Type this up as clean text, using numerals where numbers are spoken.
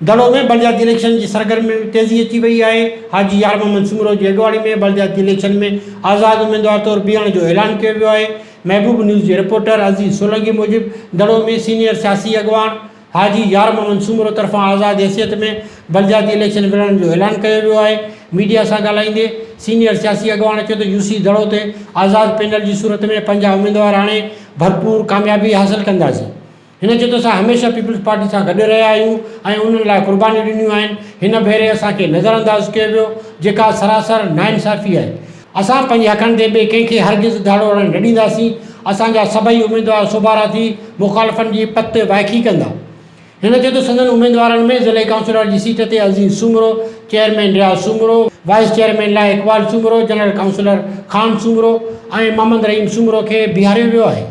دڙو ۾ بلدياتي اليڪشن جي سرگرمين ۾ تيزي اچي وئي آهي، حاجي يار محمد سومرو جي اڳواڻي ۾ بلدياتي اليڪشن ۾ آزاد اميدوار طور بيهڻ جو اعلان ڪيو ويو آهي. محبوب نيوز جي رپورٽر عزيز سولنگي موجب دڙو ۾ سينيئر سياسي اڳواڻ حاجي يار محمد سومرو طرفان آزاد حيثيت ۾ بلدياتي اليڪشن وڙهڻ جو اعلان ڪيو ويو آهي. ميڊيا سان ڳالهائيندي سينيئر سياسي اڳواڻ چيو ته يوسي دڙو تي آزاد پينل جي صورت ۾ پنهنجا اميدوار آڻي ڀرپور ڪاميابي حاصل ڪنداسين. هن چيو ته اسان هميشه پيپلز پارٽي سان گڏ رهيا آهيون ۽ انهن لاء قربانيون ڏنيون آهن، هن ڀيري اسان کي نظرانداز ڪيو ويو، جيڪا سراسر ناانصافي آهي. اسان پنهنجي حقن تي ٻئي ڪنهن کي هرگز ڌاڙو هڻڻ نه ڏينداسين، اسان جا سڀئي اميدوار سوڀارا ٿي مخالفن جي پت وائکي ڪندا. هن چيو ته سندن اميدوارن ۾ ضلعي ڪائونسلر جي سيٽ تي Aziz Soomro, chairman Riaz Soomro, vice chairman لاء اقبال سومرو، جنرل ڪائونسلر خان سومرو ۽ محمد رحيم سومرو کي بيهاريو ويو آهي.